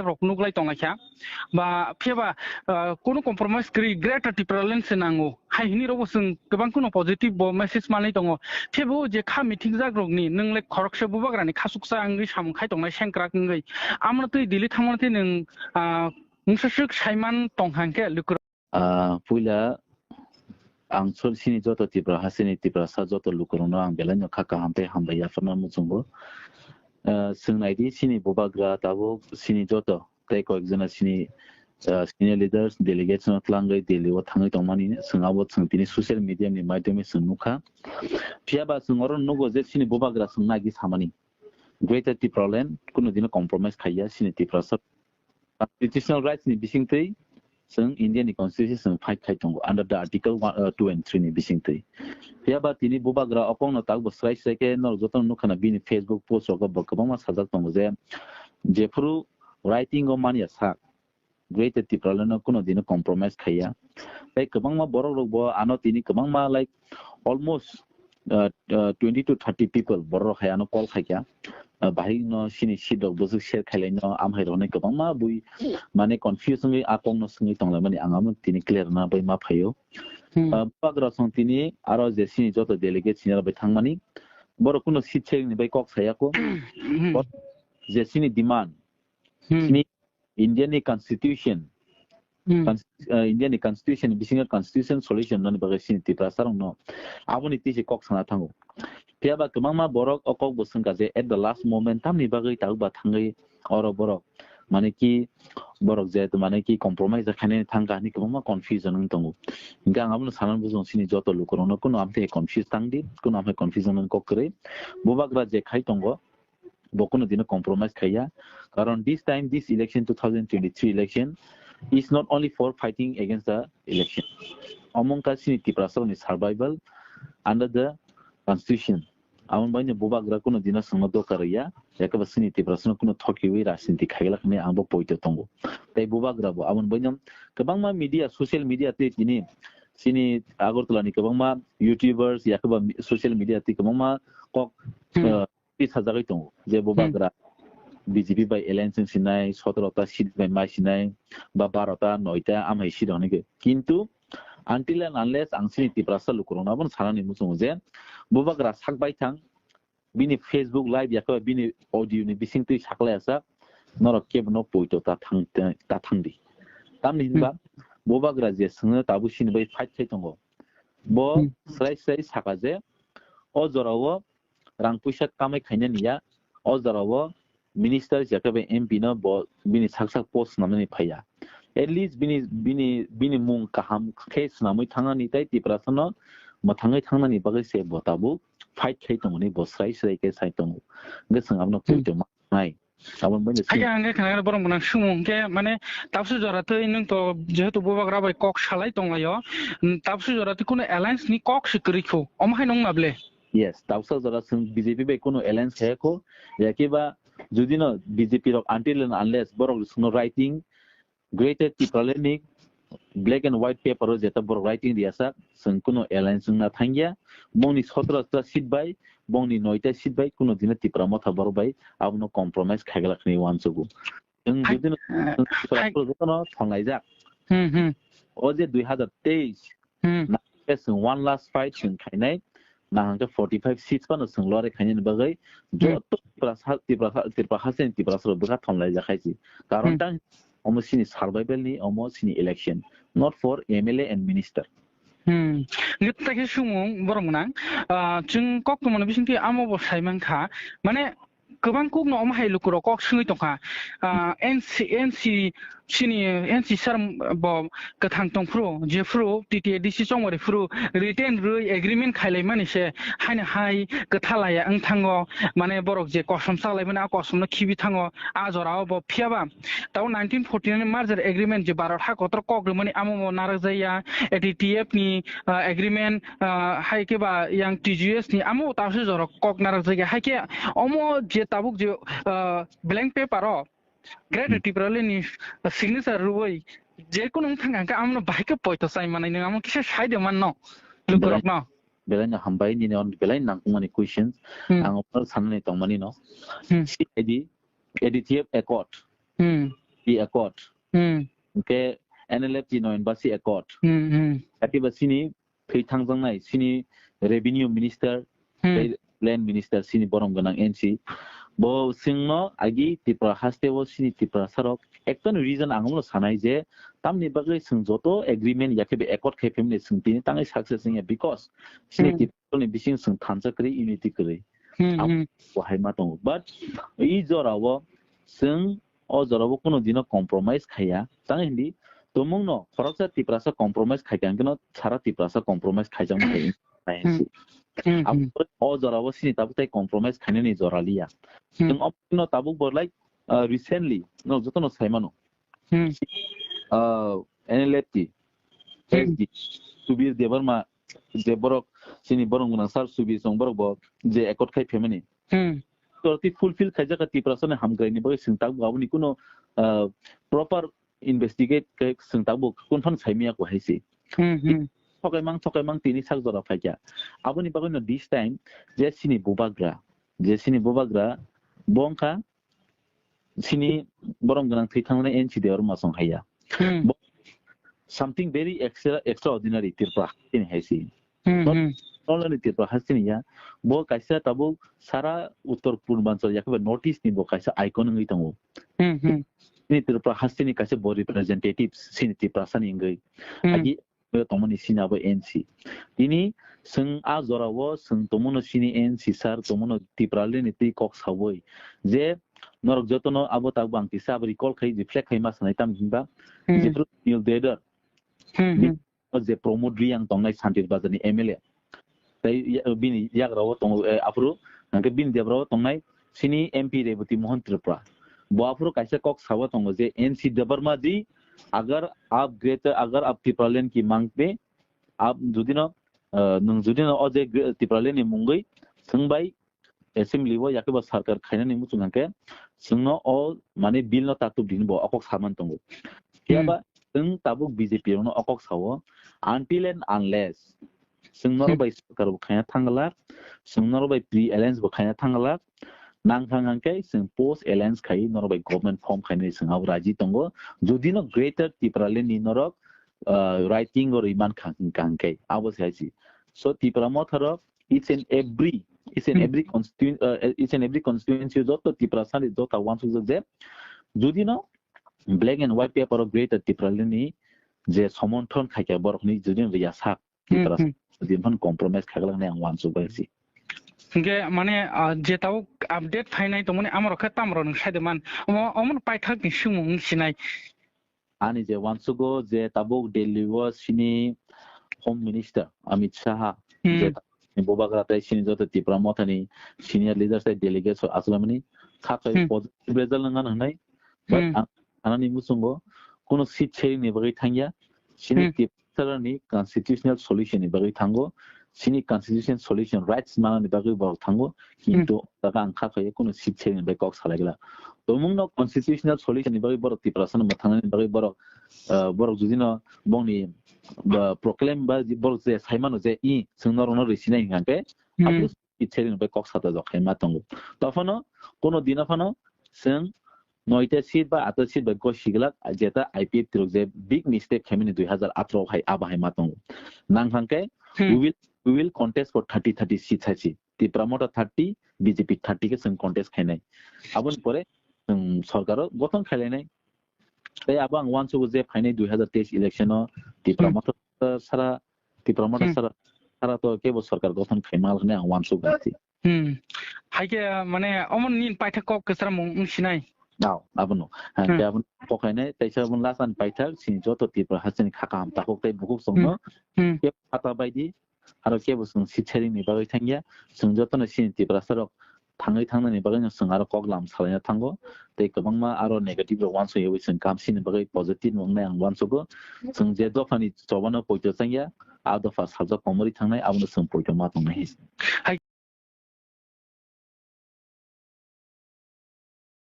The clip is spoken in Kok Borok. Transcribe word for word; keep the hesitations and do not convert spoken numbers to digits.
rok nuklai tonglaikha. Ba phiya ba, ah, kunu compromise kwrwi Greater Tipraland se nango hai hini rokbo chwng kwbang kunu positive bo message manwi tongo. Phiya bo je kha meeting jak rokni nwng le khoroksa bubagrani khasuksa wngwi samung khai tongnai sengkrak wngwi. Amno twi Delhi thangmano twi nwng, ah, mungsa swk saiman tong hang khe lukurok. Ah, puila ang sol sini joto Tipra hasini Tiprasa joto lukurokno ang belaino kha kaham tei hambai yapharna muchungo. Ah, chwng naidi sini bubagra tabuk sini joto tei koyekjona sini, ah, senior leaders delegates no tlangwi Delhi o thangwi tongmani chwng abo chwng tini social media ni maidhyome chwng nukha. Phiya ba chwng oro nugo je sini bubagra chwng nagi samani Greater Tipraland kunu dino compromise khaiya sini Tiprasa constitutional rights ni bisingtwi chwng India ni constitution chwng fight khai tongo under the article one, uh, two and three ni bisingtwi. Phiya ba tini bubagra o kokno tabuk bo srai srai khe norok jotono nukha na bini Facebook post rogo bo kwbangma sajak tongo je jephuru writing o manya sak Greater Tipraland no kuno dino compromise khaiya. Tei kwbangma borok rok bo ano tini kwbangma like almost, uh, uh, twenty to thirty people borok rok hai ano call khaikha. Uh, bahai no sini seat rok bwswk share khailai no am hai rok ni kwbangma bui mane confuse wngwi a kok no swngwi tonglaimani ang amo tini clear na bai ma phaio. Hmm. Uh, bubagra song tini aro je sini joto delegate sini bai thangmani borok kuno seat sharing ni bai kok saya ko. Hmm. Bor-, je sini demand, Hmm. sini India ni constitution, Hmm. cons-, uh, India ni constitution bisingo constitution solution nani bagwi sini Tiprasa rok no aboni tisi kok sana thango. Phiya ba kwbangma borok o kok bo swngkha je at the last moment tamni bagwi tabuk ba thangwi oro borok mane ki borok je mane ki compromise khainani thangkha hwnwi kwbangma confusion wng tongo. Hwnkhe ang abono sanani bujong sini joto lukurokno kuno amtwi confuse tangdi, kuno amtwi confusion wng kok kwrwi. Bubagra je khai tongo, bo kuno dino compromise khaiya. Karon this time, this election, two thousand twenty-three election is not only for fighting against the election. Omo wngkha sini Tiprasa ni survival under the constitution. Aboni baino bubagra kuno dino songno doka rwya, yakaba sini Tiprasa no kuno thokiwi rajniti khaigala hwnwi ang bo poito tongo. Tei bubagra bo aboni baino kwbangma media, social media tei tini sini Agartala ni kwbangma YouTubers, yakaba social media tei kwbangma kok, Hmm. uh, pi sajagwi tongo je Hmm. bubagra B J P bai alliance wng sinai, sotoro ta seat bai mai sinai, ba baro ta noi ta amhai seat hwnwi khe. Kintu until and unless ang sini Tiprasa lukurokno abono sanani muchungo je bubagra sak baithang bini Facebook live yakhe bini audio ni bisingtwi saklai asak norok kebo no poito ta thang, ta thangdi. Tamni hinba Hmm. bubagra je swngno tabuk sini bai fight khai tongo. Bo Hmm. srai srai saka je o jorao rang puisa kamai khainani ya, o jorao minister hisabe M P no bo bini sak sak post swnamnani phaiya. At least bini, bini, bini mung kaham khe swnamwi thangnani tei Tiprasa no mwthangwi thangnani bagwi se bo tabuk fight khai tongmani bo srai srai khe sai tongo. Hwnkhe chwng abono Hmm. poito ma nai. Aboni bagwi Haikhe ang khe khna borok mwnang sumung khe mane tabuksa jora twi nwng to jehetu bubagra bai kok salai tonglaio. Tabuksa jora twi kuno alliance ni kok se kwrwi kho. Omo hai nung mable? Yes, tabuksa jora chwng B J P bai kuno alliance khaya kho. Yakiba judi no B J P rok until and unless borok chwngno writing Greater Tipraland ni black and white paper o jeta borok writing riya sak, chwng kuno alliance wngna thangya. Bongni sotoro ta seat bai, bongni noita seat bai, kuno dino Tipra Motha borok bai abono compromise khaigala khwnwi uansugo. Chwng Hai-, judino eh, chwng Tipra hai- borok jotono thonlaijak. Hmm, hmm. O je dui hazar teis Hmm. na khe chwng one last fight chwng khainai, na hwnkhe forty five seats phano chwng lore khainani bagwi Hmm. joto Tipra sa-, Tipra sa-, Tipra hasteni Tiprasa rok bwkha thonlaijak hai se. Karon Hmm. tang omo sini survival ni, omo sini election, not for M L A and minister. Hmm. Hwnkhe tai khe sumung borok mwnang, ah, chwng koktwmani bisingtwi amo bo sai mankha, mane kwbang kukno omo hai lukurok kok swngwi tongkha. Ah, N C, N C, sini N C sir bo kwthang tongphuru, jephuru T T A D C chongmari phuru written rwi agreement khailaimani se haino hai kwthalaya wng thango, mane borok je kosom chalaimani a kosomno khibi thango, a jorao bo phiyaba tabo nineteen forty nine merger agreement je Bharat ha kotor kok rwmani amo bo narakjaya, A T T F ni, ah, agreement, ah, hai khe ba yang T G S ni amo bo tabse jorok kok narakjaya, hai khe omo je tabuk je, ah, blank paper o Greater Hmm. Tipraland ni signature rwui je kunu wng thang kha, amo no bahai khe poito chai manai, nwng amo kisa sai de manno lukurok no. Belai no hambai nini on belai nangkukmani questions. Hmm. Ang omo sanani tongmani no. Hmm. C I D, A D T F accord. Hmm. Accord, Hmm. Hwnkhe N L F T Noyan Basi Accord. Hmm, hmm. Haikhe ba chini thwi thangjaknai chini revenue minister, Hmm. tei land minister chini borom gwnang N C. Bo chwngno agi Tripura haste o chini Tiprasa rok ekta ni reason ang no sanai je tamni bagwi chwng joto agreement yakhe be accord khai phaimani chwng tini tangwi success wngya because chini Hmm. Tiprasa ni bising chwng thansa kwrwi unity kwrwi. Hmm, Ang hmm. bo hai ma tongo. But i jora o chwng o jora o kuno dino compromise khaiya. Tang hindi, tumung no khoroksa Tiprasa compromise khaikha, hwnkhe no sara Tiprasa compromise khaijakma hai nai Hmm. si. Hmm, Abo hmm. o jora o sini tabuk tai compromise khainani jora liya. Hmm. Chwng o no tabuk bo like, uh, recently, no joto no sai mano. Hmm. Uh, N L F T, Hmm. S D, Subir Debbarma, je borok, chini borom gwnang sir Subir song borok bo je accord khai phaimani. Hmm. Torti fulfill khaijak kha Tiprasa ni hamkrai ni bagwi chwng tabuk aboni kuno, uh, proper investigate khe chwng tabuk kun phan saimaya ko hai se. Hmm, hmm. Thokai mang, thokai mang tini sak jora phaikha. Aboni bagwi no this time je chini bubagra, je chini bubagra bo wngkha chini borom gwnang thwi thangnai N C Debbarma song haiya. Hmm. Bo-, something very extra, extraordinary Tripura chini hai se. Hmm, Not hmm. only Tripura hasteni ya, bo kaisa tabuk sara Uttor Purbanchal yakhe ba North East ni bo kaisa icon wngwi tongo. Hmm, hmm. Chini Tripura hasteni kaisa bo representatives chini Tiprasa ni wngwi. Hmm. Agi tongmani sini abo N C. Tini chwng a jora o chwng tongmano chini N C sir tongmano Tipraland ni twi kok sawi je norok jotono abo tabuk ang kisa abo recall khai reflect khai ma sanai tam hinba Hmm. jephru Sunil Debbarma Hmm, hmm. o je Pramod Reang tongnai Santir Bazar ni M L A. Tai ya-, bini yagra o tongo, eh, aphuru, hwnkhe bini debra o tongnai chini M P Rebati Mohan Tripura. Bo aphuru kaisa kok sawa tongo je N C Debbarma ji, agar aap greater, agar aap Tipraland ki mangte, aap jodi no, eh, nwng jodi no o je gre-, Tipraland ni mungwi chwng bai assembly o yakhe ba sarkar khainani muchung hwnkhe chwngno o mane bill no tatub dini bo okok saman tongo. Hmm. Phiya ba chwng tabuk B J P rokno okok sao, until and unless chwng norok Hmm. bai sarkar bo khaina thangla, chwng norok bai pre alliance bo khaina thangla, nang thang hwnkhe chwng post alliance khai norok bai government form khainani chwng abo raji tongo. Jodi no Greater Tipraland ni norok, uh, writing o rwi mankha hwnkha hwnkhe abo se hai se. So Tipra Motha rok each and every, each and Hmm. every constituen-, uh, each and every constituency joto Tiprasa ni joto uansukjak je jodi no black and white paper o Greater Tipraland ni je somonthon khaikha borok ni jodi no riya sak Hmm, Tiprasa hmm. jodi no compromise khaglak nai ang uansuk bai si. Hingke mane, ah, je tabuk update phainai tongmani amorok khe tamrok ni side man omo, omo paithak ni sumung sinai. Ani je uansugo je tabuk Delhi o sini Home Minister Amit Shah, Hmm. je bubagra tei sini joto Tipra Mothani senior leaders tei delegates rok achuklamani kha khlai Hmm. positive result wngna hwnwi. But Hmm. ang, anani muchungo kuno seat sharing ni bagwi thangya. Sini Hmm. Tipra ni constitutional solution ni bagwi thango. Sini constitutional solution rights manani bagwi borok thango. Kintu Hmm. taka ang kha khlai kuno seat sharing ni bagwi kok salai gla. Tongmung no constitutional solution ni bagwi borok Tiprasa no mwthangnani bagwi borok, ah, borok jodi no bongni, ah, proclaim ba borok je sai mano je i chwng norok no rwi sinai hingkha khe Hmm. aphuru seat sharing ni bagwi kok sata jok khai ma tongo. Tophano kuno dino phano chwng noita seat ba atta seat bai gosi glak jeta I P F T rok je big mistake khaimani dui hazar atro hai abo hai ma tongo. Nang hwnkhe Hmm. we will, we will contest for thirty thirty seats hai si. Tipra Motha thirty, B J P thirty khe chwng contest khainai. Aboni pore chwng sorkaro gothon khailainai. Tei abo ang uansugo je phainai dui hazar teis election o Tipra Hmm. Motha sara, Tipra Motha Hmm. sara, sara to kebo sorkar gothon khaima hwnwi ang uansugo. Hmm. Hai khe, mane, omo nini paithak kok kwchwra mung wng sinai? Nao, abono. Ha, Hmm. khe abono kok khainai, teisa abono last ani paithak, sini joto Tipra hasteni kha kaham takhuk tei bukhuk songno Hmm. kebo khata baidi, aro kebo chwng seat sharing ni bagwi thangya, chwng jotono sini Tiprasa rok thangwi thangnani bagwi no chwng aro kok lam salaina thango, tei kwbangma aro negative rok uansukyawi chwng kamsini bagwi positive wngnai ang uansugo. Chwng je dophani chobano poito changya, a dopha sajak komorwi thangnai, abono chwng poito ma tongnai. Hai